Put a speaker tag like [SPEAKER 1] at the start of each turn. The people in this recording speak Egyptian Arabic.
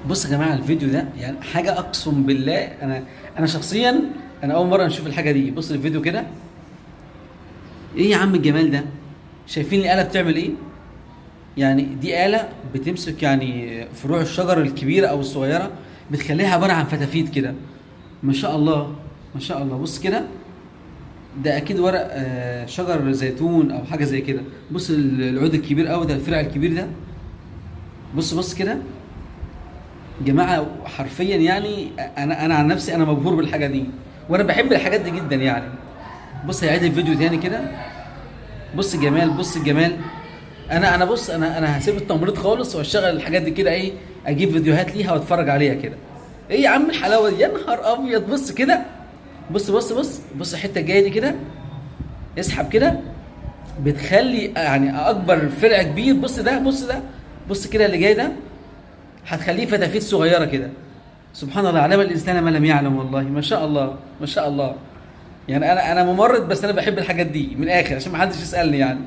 [SPEAKER 1] بص يا جماعة الفيديو ده يعني حاجة اقسم بالله، انا شخصيا انا اول مرة نشوف الحاجة دي. بص الفيديو كده، ايه يا عم الجمال ده؟ شايفين الاله بتعمل ايه؟ يعني دي آلة بتمسك يعني فروع الشجر الكبيرة أو الصغيرة، بتخليها عبارة عن فتافيت كده. ما شاء الله ما شاء الله. بص كده، ده أكيد ورق شجر زيتون أو حاجة زي كده. بص العود الكبير أوي ده، الفرع الكبير ده. بص بص كده جماعة، حرفيا يعني أنا عن نفسي أنا مبهور بالحاجة دي، وأنا بحب الحاجات دي جدا يعني. بص هيعيد الفيديو تاني كده. بص الجمال، بص الجمال. انا بص، انا هسيب التمريض خالص واشتغل الحاجات دي كده، ايه، اجيب فيديوهات ليها واتفرج عليها كده. ايه يا عم الحلاوة دي؟ يا نهار ابيض. بص كده، بص بص بص بص الحتة الجاية دي كده، اسحب كده، بتخلي يعني اكبر فرع كبير. بص ده، بص ده، بص كده اللي جاي ده هتخليه فتافيت صغيرة كده. سبحان الله، علم الانسان ما لم يعلم. والله ما شاء الله ما شاء الله. يعني انا ممرض، بس انا بحب الحاجات دي من الاخر عشان ما حدش يسالني يعني.